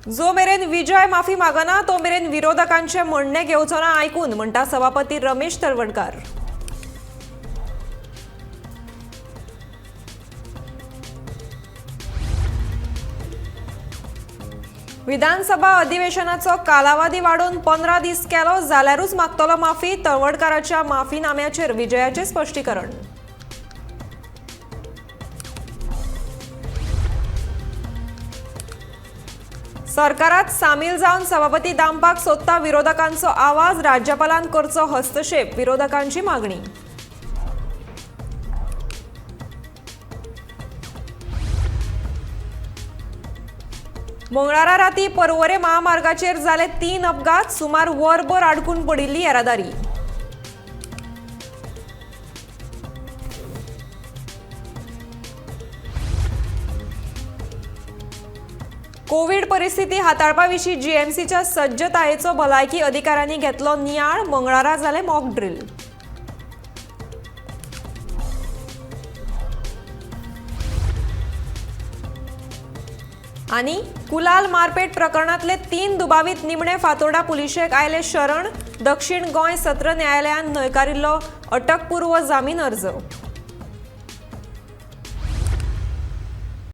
जो मेरेन विजय माफी मागना तो मेरेन विरोधकांचे म्हणणें घेवचो ना आयकून, म्हणटा सभापती रमेश तलवडकार. विधानसभा अधिवेशनाचो कालावधी वाडोवन 15 दीस केलो जाल्यारूच मागतलो माफी, तळवडकाराच्या माफीनाम्याचेर विजयाचें स्पश्टीकरण. सरकारात सामील जावन सभापती दामपाक सोदता विरोधकांचो आवाज, राज्यपालान करचो हस्तक्षेप, विरोधकांची मागणी. मंगळारा राती पर्वरे महामार्गाचेर जाले 3 अपघात, सुमार वरभर आडकून पडिल्ली येरादारी. कोविड परिस्थिती हाताळपा विशीं जीएमसीच्या सज्जतायेचो भलायकी अधिकाऱ्यांनी घेतलो नियाळ, मंगळारा जाले मॉक ड्रिल. आनी कुलाल मारपेट प्रकरणांतले 3 दुबावीत निमणे फातोर्डा पुलिशेक आयले शरण, दक्षिण गोंय सत्र न्यायालयान न्हयकारिल्लो अटकपूर्व जामीन अर्ज.